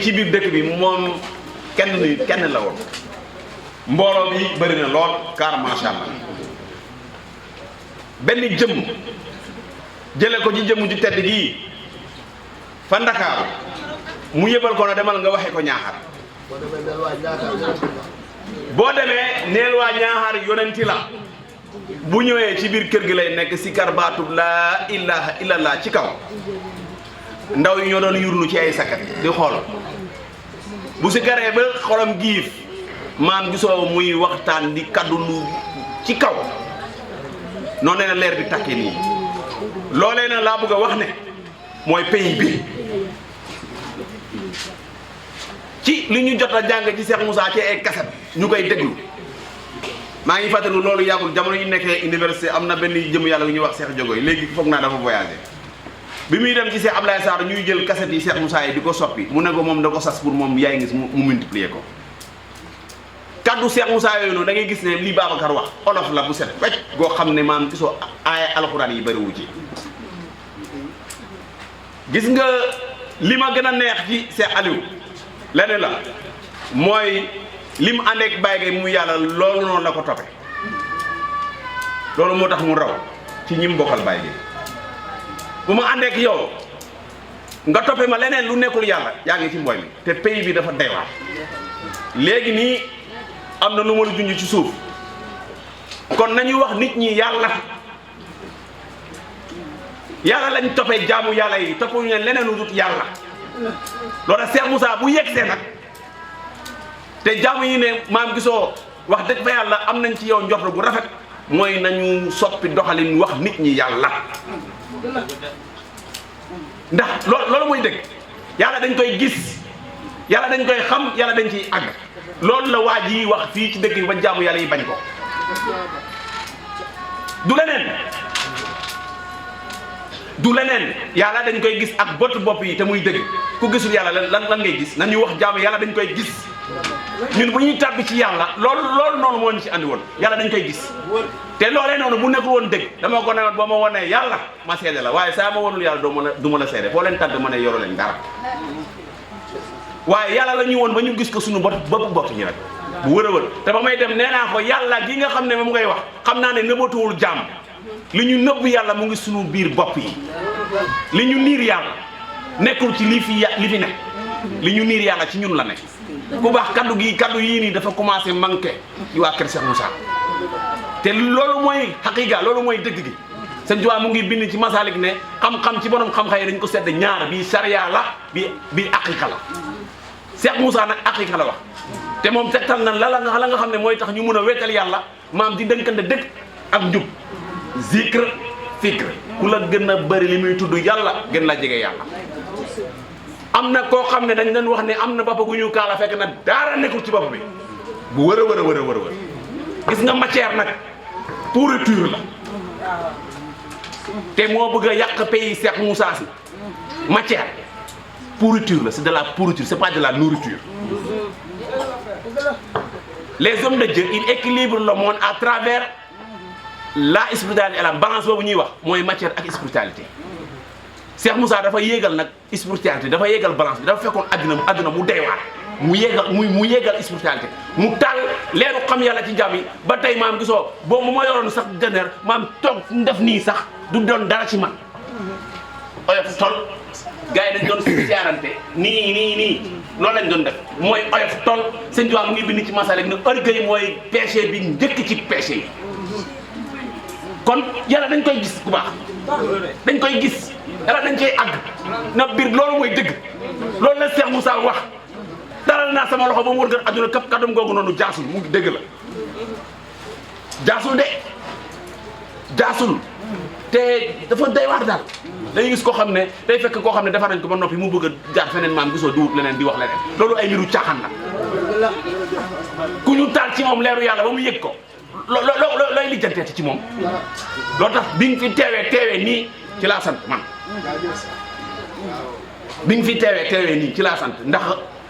ci biir dëkk bi moom kenn la woon mbooloo bi bëri na lool car macha allah benn jëmm jële ko ci jëmm ju tedd gii fa Ndakaaru mu yëbal ko na demal nga waxe ko Ñaaxar boo demee neel waa Ñaaxar yonenti la bu ñëwee ci biir kër gi lay nekk si kar baatub laa ilaha illallah ci kaw ndaw yi ñoo doon yurlu ci ay sakkat di xool bu si garee ba xolam giif maam gisoo muy waxtaan di kaddu lu ci kaw noonu nee na leer bi takkee nii loolee na laa bëgg a wax ne mooy pays bi ci li ñu jot a jàng ci Cheikh Moussa ci ay kaset ñu koy déglu maa ngi fàttali loolu yàggul jamono ñu nekkee université am na benn jëm yàlla yu ñuy wax Cheikh Diogoy léegi foog naa dafa voyagé bi muy dem ci Cheikh Ablaye Sarr ñuy jël kaset yi Cheikh Moussa yi di ko soppi mu ne ko moom da ko sas pour moom yaay ngis mu multiplier ko kaddu Cheikh Moussa yooyu noonu da ngay gis ne li Babacar wax olof la bu set wecc goo xam ne maam gisoo aaya alxuraan yi bëriwu ci gis nga li ma gën a neex ci Cheikh Aliou leneen la mooy li mu àndeek Baye Gueye mu yàlla loolu noonu la ko toppe loolu moo tax mu raw ci ñi mu bokkal Baye Gueye bu ma àndeek yow nga toppe ma leneen lu nekkul yàlla yaa ngi ci mbooy mi te pays bi dafa deywaat léegi nii am na lu ma la junj ci suuf kon nañu wax nit ñi yàlla lañ toppee jaamu yàlla yi toppuñu leen leneen lu dut yàlla loolu Cheikh Moussa bu yegsee nag te jaamu yi ne maam gisoo wax dëgg fa yàlla am nañ ci yow njort gu rafet mooy nañu soppi doxalin wax nit ñi yàlla ndax loolu mooy dëgg yàlla dañ koy gis yàlla dañ koy xam yàlla dañ ciy àgg loolu la waa ji wax fii ci dëkk bi ba jaamu yàlla yi bañ ko du leneen yàlla dañ koy gis ak bot bopp yi te muy dëgg ku gisul yàlla lan ngay gis nañu wax jaamu yàlla dañ koy gis ñun bu ñuy tàbbi ci yàlla loolu noonu moo ñu ci andi woon yàlla dañ koy gis te loolee noonu bu nekkul woon dëgg dama ko ne woon boo ma wonee yàlla ma seede la waaye saa ma wonul yàlla du ma la seede foo leen tàdd ma ne yoro leen dara waaye yàlla la ñuy woon ba ñu gis ko suñu bopp ñi rek bu wër a wër te ba may dem nee naa ko yàlla gi nga xam ne moom ngay wax xam naa ne nëbbatuwul jaam li ñu nëbb yàlla mu ngi suñu biir bopp yi li ñu niir yàlla nekkul ci li fi ne li ñu niir yàlla ci ñun la nekk ku baax kaddu yii nii dafa commencé manqué ci waa kër Cheikh Moussa te loolu mooy xaqiiqa loolu mooy dëgg gi sëñ Tuubaa mu ngi bind ci masalik ne xam-xam ci borom xam-xam yi dañ ko sedd ñaar bii sariya la bii aqiqa la Cheikh Moussa nag aqiqa la wax te moom tegtal na la nga xam ne mooy tax ñu mun a wéetal yàlla maam di dënkante dëkk ak njub zikr fikr ku la gën a bëri li muy tudd yàlla gën la jege yàlla am na koo xam ne dañ leen wax ne am na bopp gu ñu kaala fekk na dara nekkul ci bopp bi bu wër a gis nga matière nag pourriture la te moo bëgg a yàq pays Cheikh Moussa si matière pourriture la c'est de la pourriture c'est pas de la nourriture les hommes de Dieu ils équilibrent le monde à travers la spiritualité et la balance boobu ñuy wax mooy matière ak spiritualité Cheikh Moussa dafa yéegal nag spiritualité dafa yéegal balance bi dafa fekkoon adduna mu deywaat mu yéegal spiritualité mu taal leeru xam yàlla ci jàmm yi ba tey maam gisoo boobu ma yoroon sax gëneer maam toog def nii sax du doon dara ci man oyof tol gars yi dañ doon siyaarante nii loolu lañ doon def mooy oyof tol sëñ Tuubaa mu ngi bind ci masalik ne orgueil mooy péché bi njëkk ci péché yi kon yàlla dañ koy gis bu baax dañ koy gis yàlla dañ koy àgg na biir loolu mooy dëgg loolu la Cheikh Moussa wax dalal naa sama loxo ba mu wër gën adduna kap kaddum googu noonu jaasul mu dëgg la jaasul te dafa day waar daal dañuy gis koo xam ne day fekk koo xam ne defar nañ ko ba noppi mu bëgg a jaar feneen maam gisoo di wut leneen di wax leneen loolu ay mbiru caaxaan la ku ñu taal ci moom leeru yàlla ba mu yëg ko looy lijjanteeti ci moom loolu tax bi nga fi teewee nii ci laa sant man bi nga fi teewee nii ci laa sant ndax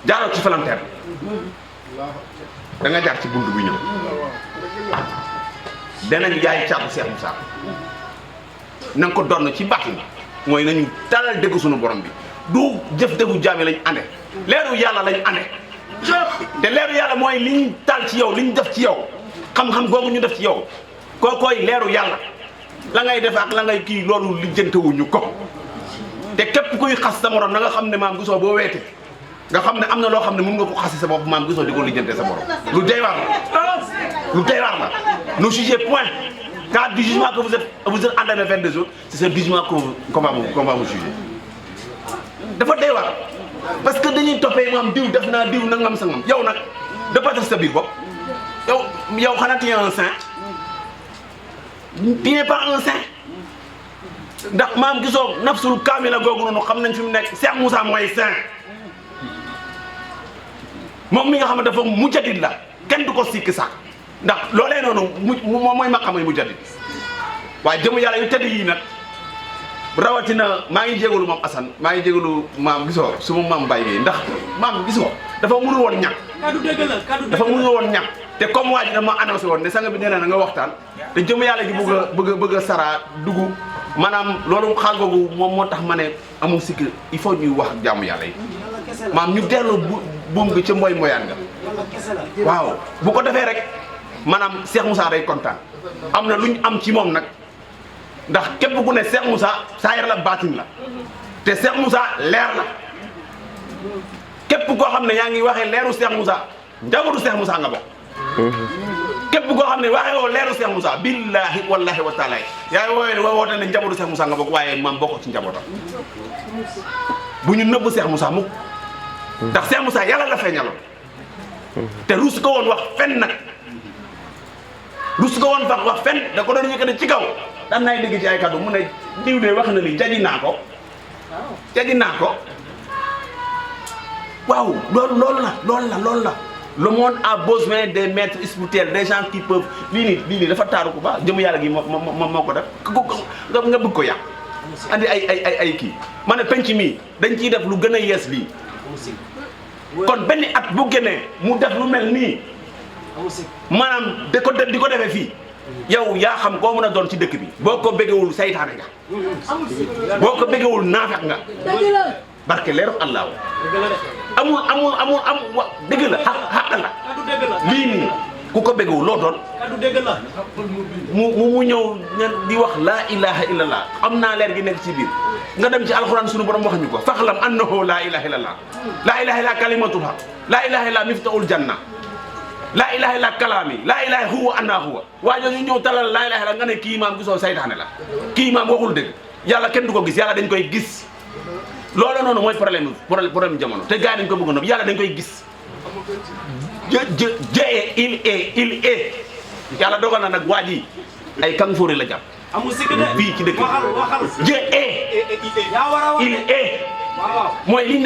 jaaroo ci falanteer da nga jaar ci bunt bi ñëw danañ jaay caatu Cheikh Moussa na nga ko donn ci bàtt mooy nañu talal dëgg suñu borom bi du jëf dëggu jaam yi lañ ande leeru yàlla lañ ande te leeru yàlla mooy li ñu taal ci yow li ñu def ci yow xam-xam googu ñu def ci yow kookooy leeru yàlla la ngay def ak la ngay kii loolu lijjantewuñu ko te képp kuy xas sa morom na nga xam ne maam gisoo boo weete nga xam ne am na loo xam ne mën nga ko xasi sa bopp maam gisoo di ko lijjante sa morom lu doy waar la lu doy waar la ne jugez point car du jugement que vous êtes en train de faire des autres c'est ce jugement qu'on va vous juger dafa doy waar parce que dañuy toppee maam diw def naa diw nangam sangam yow nag dafa def sa biir bopp yow xanaa tu es un saint tu n'es pas un saint ndax maam gisoo nafsul kaamila googu noonu xam nañ fi mu nekk Cheikh Moussa mooy saint moom mi nga xam ne dafa mujjadid la kenn du ko sikki sax ndax loolee noonu moom mooy maqamay mujjadid waaye jëmu yàlla yu tedd yii nag rawatina maa ngi jégalu moom Assane maa ngi jégalu maam gisoo suma maam Baye Gueye ndax maam gisoo dafa mënul woon ñàkk dafa mënul woon ñàkk te comme waa ji dama annoncé woon ne sang bi nee na nga waxtaan te jëmu yàlla ji bëgg a saraa dugg maanaam loolu xaal googu moom moo tax ma ne amul sikki il faut ñuy wax ak jaamu yàlla yi maam ñu delloo buum gi ca mooy moyaan nga waaw bu ko defee rek maanaam Cheikh Moussa day kontaan am na lu ñu am ci moom nag ndax képp ku ne Cheikh Moussa saayir la baatin la te Cheikh Moussa leer la képp koo xam ne yaa ngi waxee leeru Cheikh Moussa njabootu Cheikh Moussa nga bokk képp koo xam ne waxee woo leeru Cheikh Moussa billahi wallahi wa taala yaa ngi woote ne njabootu Cheikh Moussa nga bokk waaye maam bokkoo ci njabootam bu ñu nëbb Cheikh Moussa mukk ndax Cheikh Moussa yàlla la feeñaloon te rus ko woon wax fen nag rus ko woon wax fen da ko doon yëkkati ci kaw daan naay dégg ci ay kaddu mu ne diw de wax na li jaji naa ko waaw loolu la le monde a besoin des maîtres spirituels des gens qui peuvent lii nii dafa taaru ko ba jëm yàlla gi moo ko def nga bëgg ko yàq andi ay kii ma ne penc mi dañ ciy def lu gën a yees lii kon benn at bu génnee mu def lu mel nii maanaam di ko defee fii yow yaa xam koo mën a doon ci dëkk bi boo ko bëggewul saytaane nga boo ko bëggewul naafeq nga barke leeru Allah amul dëgg la xaq la lii nii ku ko bëggewul loo doon mu ñëw di wax laa ilaha illallah am naa leer gi nekk ci biir nga dem ci alxuraan sunu borom wax ñu ko faxlam annahu laa ilaha illallah laa ilaha illa kalimatuha laa ilaha illa miftahul janna laa ilaha illa kalaami laa ilaha huwa anna huwa waaye ñu ñëw talal laa ilaha illa nga ne kii maam gisoo saytaane la kii maam waxul dëgg yàlla kenn du ko gis yàlla dañ koy gis loolu noonu mooy problème jamono te gars yi dañ ko bëgg a nopp yàlla dañ koy gis il est yàlla dogal na nag waa ji ay kanfoori la jàpp fii ci dëkk il est mooy li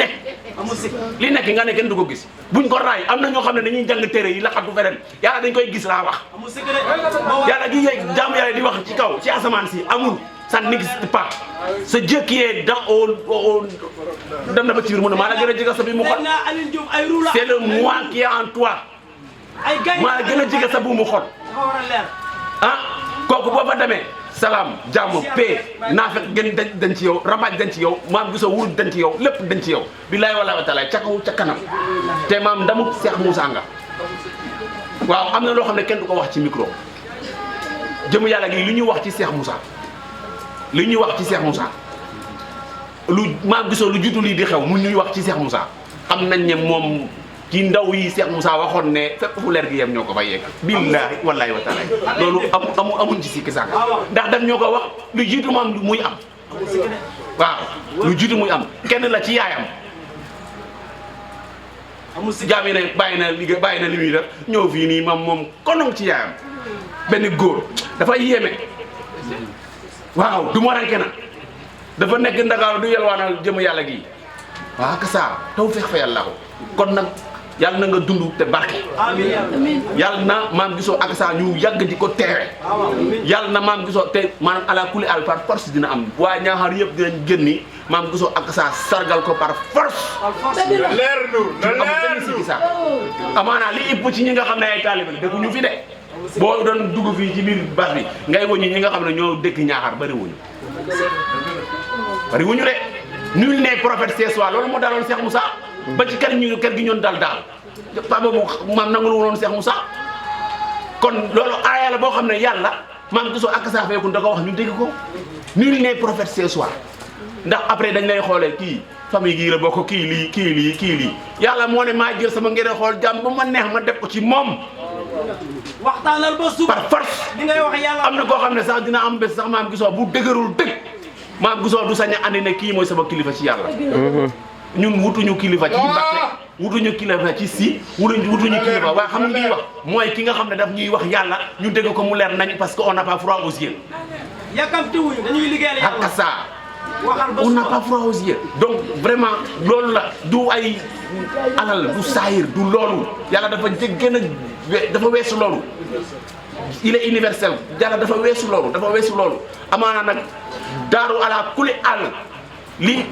nekk nga ne kenn du ko gis buñ ko raay am na ñoo xam ne dañuy jàng téere yi laxatu feneen yàlla dañ koy gis laa wax yàlla gi yey jaamu yàlla di wax ci kaw ci asamaan si amul ça n'existe pas ce Dieu qui est dans dem na ba ci biir mu ne maa la gën a jege sa bi mu xol c'est le moi qui est en toi maa la gën a jege sa bu mu xol ah kooku boo fa demee salaam jàmm paix naafeq gën dañ ci yow ramaj dañ ci yow maam gisoo wurut dañ ci yow lépp dañ ci yow billahi wallahi wa taala ca kaw ca kanam te maam ndamuk Cheikh Moussa nga waaw am na loo xam ne kenn du ko wax ci micro jëmu yàlla gi lu ñuy wax ci Cheikh Moussa lu ñuy wax ci Cheikh Moussa lu maam gisoo lu jiitu lii di xew mu ñuy wax ci Cheikh Moussa xam nañ ne moom ci ndaw yi Cheikh Moussa waxoon ne fépp fu leer gi yem ñoo ko fa yegg billahi wallahi wa taala loolu amuñ ci sikki sàkk ndax daf ñoo ko wax lu jiitu maam muy am waaw lu jiitu muy am kenn la ci yaayam jaam yi ne bàyyi na li muy def ñëw fii nii moom konong ci yaayam benn góor dafa yéeme waaw du moranke na dafa nekk Ndakaaru du yelwaanal jëm yàlla gi waaw ak saa taw feex fa yàlla ko kon nag yàlla na nga dund te barke yàlla na maam gisoo ak saa ñu yàgg di ko teewe yàlla na maam gisoo te maanaam ala kulli al par force dina am waaye ñaaxaar yëpp dinañ génni maam gisoo ak saa sargal ko par force leer nu sa amaana li ëpp ci ñi nga xam ne ay taalibe la dëkk ñu fi de boo doon dugg fii ci biir bas bi ngay wëññi ñi nga xam ne ñoo dëkk ñaaxaar bari wuñu de nul n'est prophète chez soi loolu moo daloon Cheikh Moussa ba ci kër gi ñoon daal papa boobu maam nangul woon Cheikh Moussa kon loolu aaya la boo xam ne yàlla maam gisoo ak saa feekun da ko wax ñu dégg ko nul n'est prophète chez soi ndax après dañ lay xoolee kii famille gii la bokk kii lii yàlla moo ne maa jël sama ngeen xool jàmm ba ma neex ma def ko ci moom waxtaanal ba suba par force li ngay wax yàlla am na koo xam ne sax dina am bés sax maam gisoo bu dëgërul dëgg maam gisoo du sañ a andi ne kii mooy sama kilifa ci yàlla ñun wutuñu kilifa ci Mbàkke wutuñu kilifa ci si wutuñu kilifa waaye xam nga ñuy wax mooy ki nga xam ne daf ñuy wax yàlla ñu dégg ko mu leer nañ parce que on n'a pas froid aux yeux yàkkamti wuñu dañuy liggéeyal yàlla ak ça waxal ba on n'a suba pas froid aux yeux donc vraiment loolu la du ay alal du saayir du loolu yàlla dafa gën a dafa weesu loolu il est universel yàlla dafa weesu loolu amaana nag daaru ala kuli àll li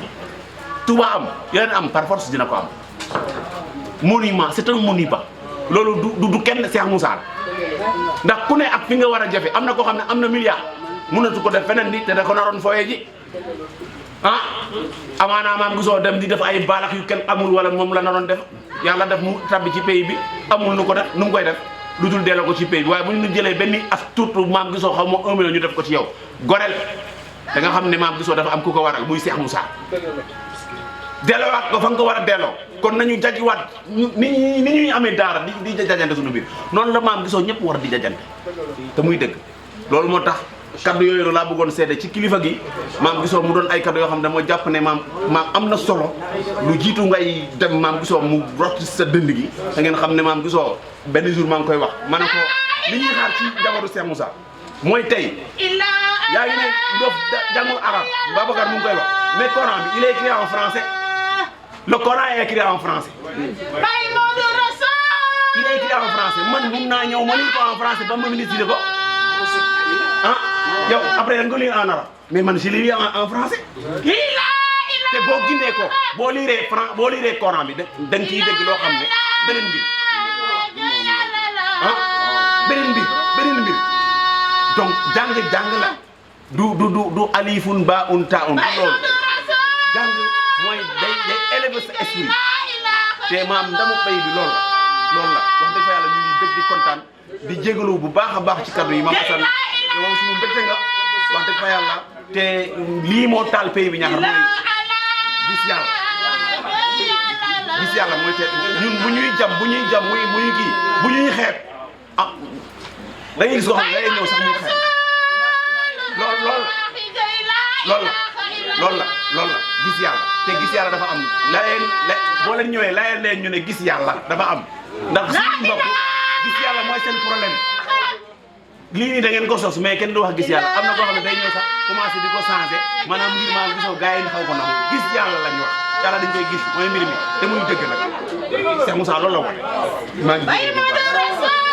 Touba am yeneen am par force dina ko am monument c'est un monument loolu du kenn Cheikh Moussa ndax ku ne ak fi nga war a jafe am na koo xam ne am na milliard mënatu ko def feneen di te da ko naroon fooyee ji amaana maam gisoo dem di def ay baalax yu kenn amul wala moom la naroon def yàlla def mu tabbi ci pays bi amul nu ko def nu mu koy def lu dul delloo ko ci pays bi waaye bu ñu jëlee benn as tuut maam gisoo xaw ma 1 million ñu def ko ci yow gorel da nga xam ne maam gisoo dafa am ku ko waral muy Cheikh Moussa delloowaat ko fa nga ko war a delloo kon nañu jajiwaat ni ñuy amee daara di jajante suñu biir noonu la maam gisoo ñëpp war di jajante te muy dëgg loolu moo tax kaddu yooyu laa bëggoon seede ci kilifa gi maam gisoo mu doon ay kaddu yoo xam ne moo jàpp ne maam am na solo lu jiitu ngay dem maam gisoo mu rot sa dënd gi da ngeen xam ne maam gisoo benn jour maa ngi koy wax ma ne ko li ñuy xaar ci jabaru Cheikh Moussa mooy tey yaa ngi ne ndof jàngul arabe Babacar mu ngi koy wax mais Coran bi il est écrit en français le Coran est écrit en français il est écrit en français man mun naa ñëw ma lire ko en français ba ma ministre ko yow après da nga ko lire en arabe mais man je lis en français te boo gindee ko boo liree Coran bi da nga ciy dégg loo xam ne beneen mbir beneen mbir donc jàng la du alifun ba un ta un du loolu jàng mooy day élever sa esprit te maam ndamu pay bi loolu la wax dëgg fa yàlla ñu ngi bëgg di kontaan di jégalu bu baax a baax ci kaddu yi maam Assane te moom suñu mbégte nga wax dëgg fa yàlla te lii moo taal pays bi ñaxar mooy gis yàlla mooy te ñun bu ñuy jam muy kii bu ñuy xeeb da ngay gis koo xam ne day ñëw sax muy xeeb loolu la gis yàlla te gis yàlla dafa am boo leen ñëwee layeen ñu ne gis yàlla dafa am ndax suñu mbokk gis yàlla mooy seen problème lii nii da ngeen ko sos mais kenn du wax gis yàlla am na koo xam ne day ñëw sax commencé di ko changé maanaam mbir maa gisoo gars yi xaw ko nam gis yàlla lañ wax yàlla dañ koy gis mooy mbir mi te muy dëgg nag Cheikh Moussa loolu la woon maa ngi